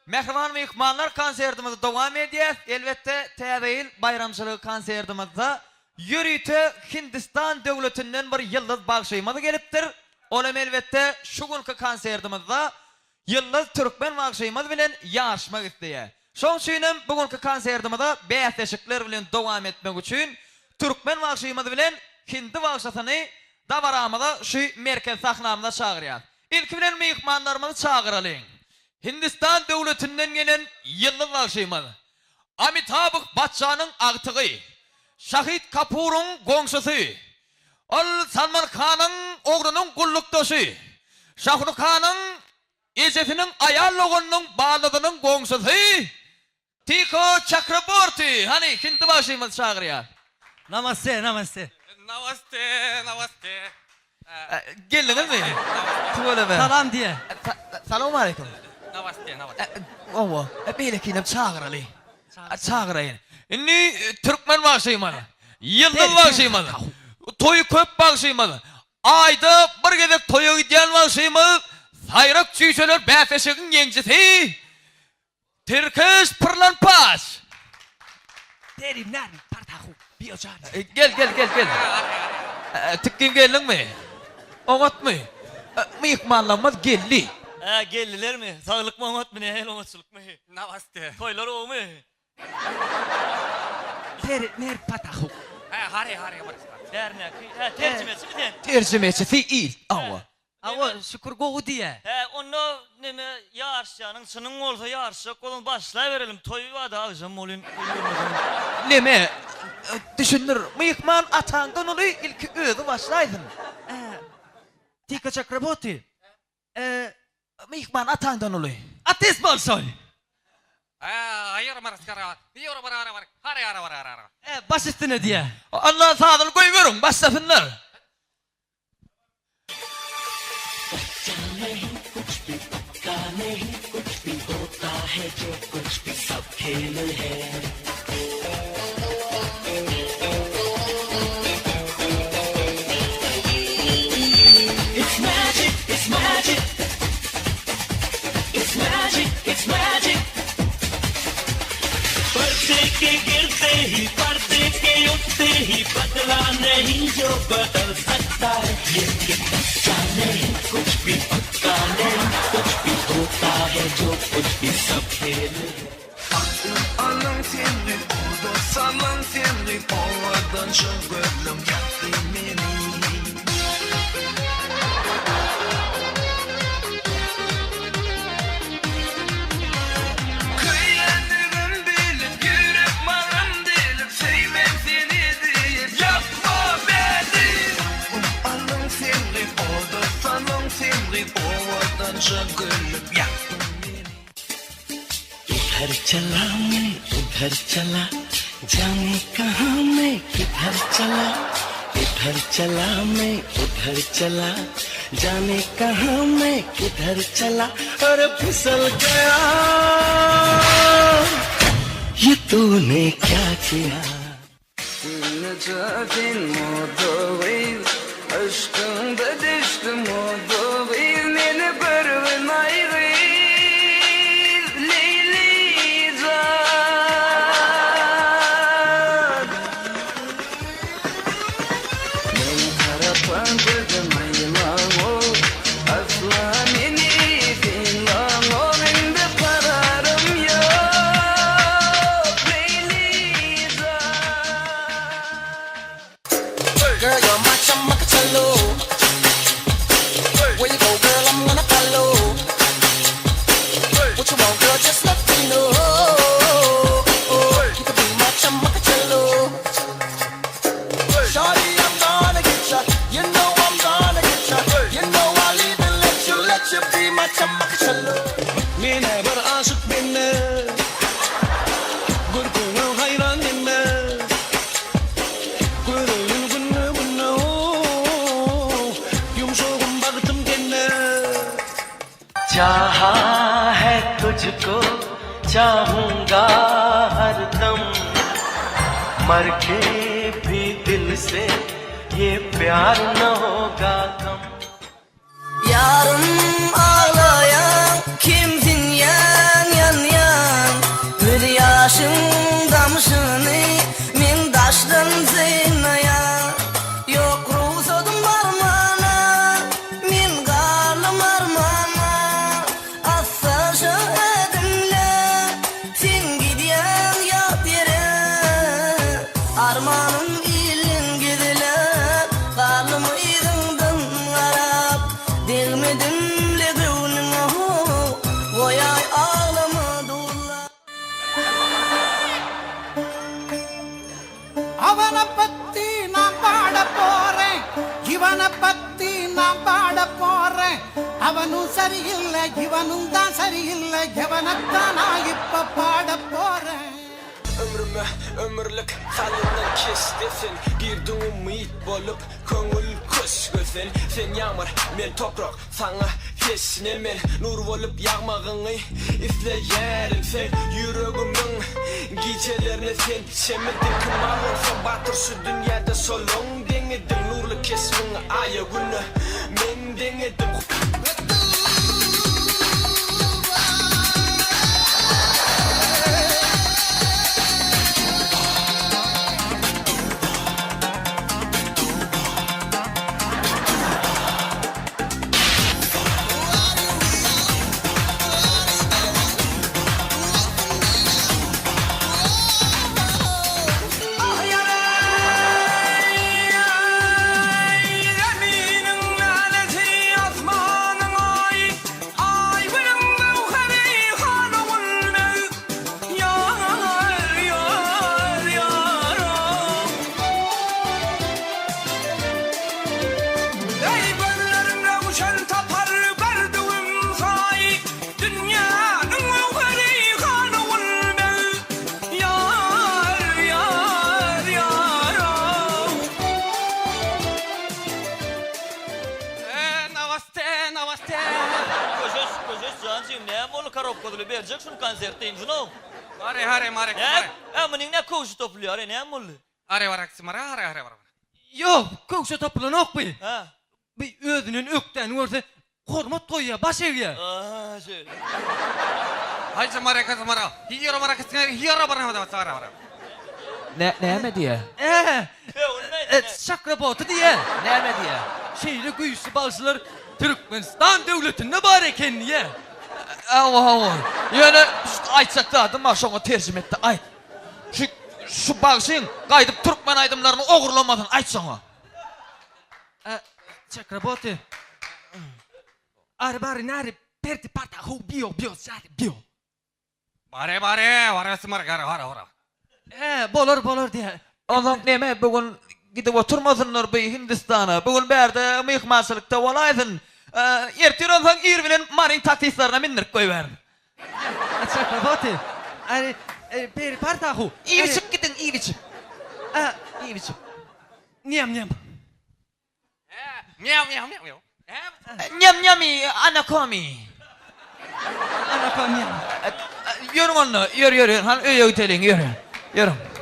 Mähriban myhmanlar konsertimizi dowam edýäs. Elbetde Täze ýyl baýramçylygy konsertimizde ýörite Hindistan döwletinden bir ýyldyz bagşymyz gelipdir. Ol hem elbetde şu günki konsertimizde Ýyldyz türkmen bagşymyz bilen ýaryşmak isleýär. Şoň üçin hem bu günki konsertimize bäsleşikler bilen dowam etmek üçin türkmen bagşymyz bilen hindi bagşysyny dabaramyza şu merkezi sahnamyza çagyrýas. Ilki bilen myhmanlarymyzy çagyralyň. Hindistan döwletinden gelen ýyldyz bagşymyz, Amitabh Baççanyň agtygy, Şahid Kapuryň goňşusy, ol Salman Hanyň oglunyň gullukdaşy, Şahrukh Hanyň ejesiniň aýal doganynyň baldyzynyň goňşusy, Tiko Çakraborty, hany, hindi bagşymyzy çagyrýar. Namaste, namaste. Namaste, namaste. Geldiňizmi? Tüweleme. Salam diýe. Salowmaleýkim. Namaste, namaste. Hawa, beýlekinem çagyraly. Çagyraýyn. Indi türkmen bagşymyz, ýyldyz bagşymyz, toýy köp bagşymyz, aýda bir gezek toýa gidýän bagşymyz, saýrak çüýşeler bäsleşigiň ýeňjisi, Tirkeş pyrlanpaç. Deri nani partahu biojani. Gel gel gel gel. Tikgin geldiňmi? Oňatmy? Myhmanlarymyz geldi. Hä geldilermi? Saglykmy oňatmy nähili oňatçylykmy? Namaste. Toýlar gowumy? Deri neri patahu. Hä hare hare bir. Bärnäki? Hä terjimeçimi sen? Terjimeçisi il. Hawa. Hawa şükür gowy diýä. Hä onda neme ýaryşýanyň çynyň bolsa ýaryşjak bolsaň başlaberelim toý bada agşam bolýn öýlenmeseň. Neme düşündir myhman ataňdan uly ilki özi başlaýsyn. Hä Tika Çakraboti Hä Myhman ataňdan uly. Ates bolşoý. Hä baş üstüne diýä. Onda sazyny goýberiň başlasynlar. Alyň seni oda salyň seni owadanja gözlem ýakdy meni. Köýendigim bilip ýürek maňam delip söýmen seni diýip ýakma meni. Alyň seni oda salyň seni owadanja gülüp ýakdyň meni. Idhar çala men udhar çala Jane kaha men kidhar çala Idhar çala men udhar çala Jane kaha men kidhar çala Aur fisal gaya Ye tune kya kiya Güneje sen moda gyz Yşkyňda düşdüm oda gyz Meni görgün aý gyz Leýli jan Men tarapa gözüm aýlaňok Asla meni synlaňok Indi kararym ýok Leýli Men-ä bir aşyk bende. Görküňe haýran hemme. Göreýin günde-günde, oh, Ýumşagym bagtym sende. Çaha hai tujhko çahunga har dam Mar ke bhi dil se ye pyar na hoga kam. Ýarym aglaýaň, kemsinýäň, ýanýaň. எவனும் சரியில்லை இவனும் தான் சரியில்லை எவனத்தான் நான் இப்ப பாட போறேன் Ömrüme ömürlik salynan keşde sen Girdiň umyt bolup köňül köşge sen Sen ýagmyr, men toprak, saňa teşne men Nur bolup ýagmagyňy isleýärin Sen ýüregimiň gijelerine sen şemidiň Kim bar bolsa batyr şu dünýäde şolaň deňidiň Nurly keşbiňi aýa güne men deňedim. Zeminiň lälesi, asmanyň aýy, Aý günüň göwheri, han ogul beg. Ýar, ýar, ýaram. Eý, gözlerim röwşen tapar gördügim saýy, Dünýäniň göwheri, han ogul beg. Ýar, ýar, ýaram. Namaste, namaste. Köşeş, köşeş janjygym, näme boldy korobkadyly berjek şuny konsertde injinow. Hare hare mare. Näme? Ä munyň nä köwşi topulýar, e näme boldy? Hare warak mara hare hare warak. Ýok, köwşe topulanok bi. Hä? Bi özünden ökdäni görse hormat goýýar, baş egýär. Aa, şeýle. Haýsy mara kasy mara. Hiýara mara kasy hiýara bara mara mara mara. Nä näme diýýä? Ä, Öwünme. Şakraboty diýýär. Näme diýýä? Şeýle güýçli bagşylar Türkmenistan döwletinde bar eken diýýär. Hawa, hawa. Ýöne şu aýtjak zadym bar, şoňa terjime et-de aýt. Şu şu bagşyň gaýdyp türkmen aýdymlaryny ogurlamasyn, aýt şoňa. Çakraboty. Ary bary nary perti parta hu bio bio sary bio. Bare bare wara smar gara wara wara. Hä, bolar bolar diýýär. Onsoň neme bu gün gidip oturmasynlar bu Hindistana. Bu gün bärde myhmançylykda bolaýsyn. Ertir onsoň ir bilen Maryň taksistlerine mindirip goýbärin. Çakraboty. Ary peri parta hu. Iýip-içip gidiň, iýip-içip. Iýip-içip. Nýam nýam. Miau miau miau miau. Nýam nýamy anakomi. Anakomi. Ýörüň onda, ýör ýör ýör. Hany öýe gideliň, ýör. Ýörüň.